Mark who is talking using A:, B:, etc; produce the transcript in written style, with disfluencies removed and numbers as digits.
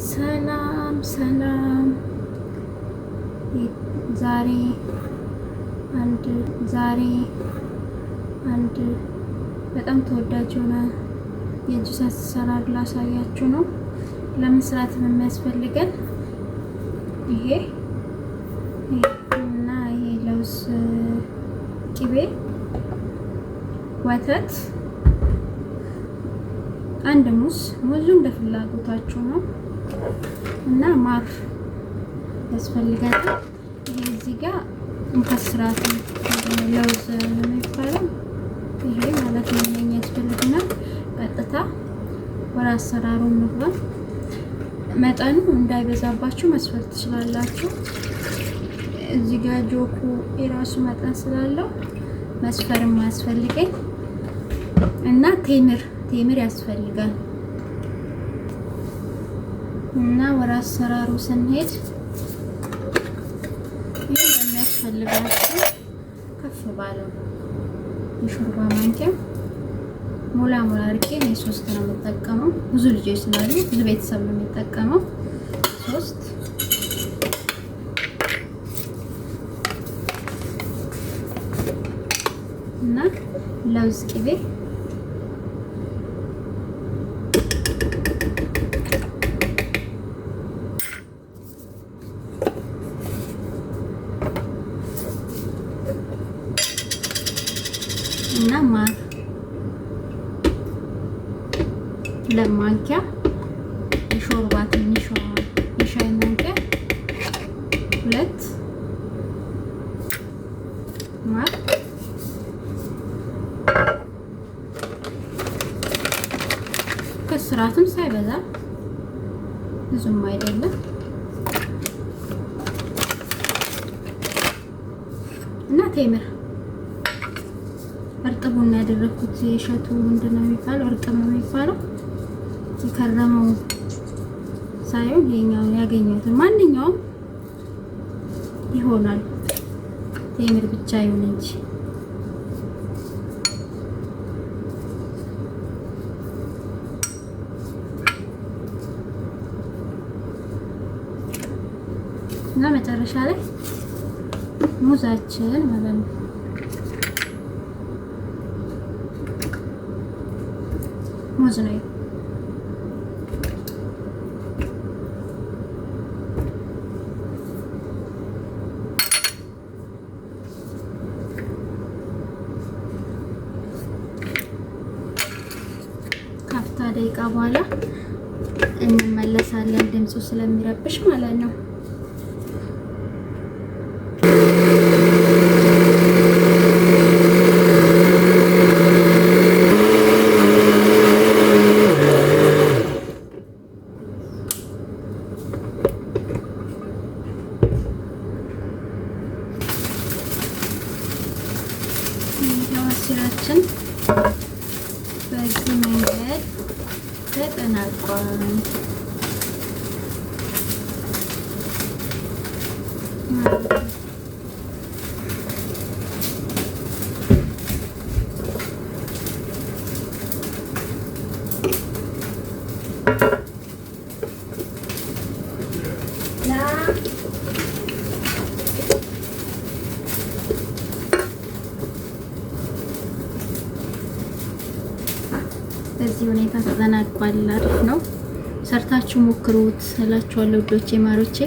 A: ሰላም ሰላም። ዛሬ አንድ ዛሬ አንድ በጣም ተወዳጅ የሆነ የጁስ አሰራር ላሳያችሁ ነው። ለመስራት የሚያስፈልገን ይሄ እና ይሄ ለውዝ ቅቤ፣ ወተት፣ አንድ ሙዝ፣ ሙዙ እንደ ፍላጎታችሁ ነው እና ማር ያስፈልጋል። ይሄ እዚህ ጋር مكسرات ለውዝ ነው የሚባለው ይሄ ማለት ነው። ይሄ ያስፈልግናል። ቀጥታ ወደ አሰራሩ እንግባ። መጠኑ እንዳይበዛባችሁ መስፈር ትችላላችሁ። እዚህ ጋር ጆኩ የራሱ መጠን ስላለው መስፈርም አያስፈልገኝ እና ቴምር ያስፈልጋል። እና ወደ አሰራሩ ስንሄድ ይህ በሚያስፈልጋችሁ ከፍ ባለው የሾርባ ማንኪያ ሞላ ሞላ አድርጌ እኔ 3 ነው የምጠቀመው። ብዙ ልጆች ስላሉ ብዙ ቤተሰብ ነው የሚጠቀመው። 3 እና ለውዝ ቅቤ እና ማር 2 ማንኪያ የሾርባ ትንሿ የሻይ ማንኪያ 2 ማር ከስራትም ሳይበዛ ብዙም አይደለም እና ቴምር እርጥቡን ያደረኩት የእሸቱ ምንድን ነው የሚባለው? እርጥብ ነው የሚባለው። የከረመው ሳይሆን ይሄኛው ያገኘሁትን ማንኛውም ይሆናል። ቴምር ብቻ ይሁን እንጂ እና መጨረሻ ላይ ሙዛችን ማለት ነው። ሙዝ ነው። ካፍታ ደቂቃ በኋላ እንመለሳለን። ድምፁ ስለሚረብሽ ማለት ነው። አሲራችን በዚህ መንገድ ተጠናቋል። በዚህ ሁኔታ ተጠናቋል። አሪፍ ነው። ሰርታችሁ ሞክሩት እላችኋለሁ ውዶቼ ማሮቼ።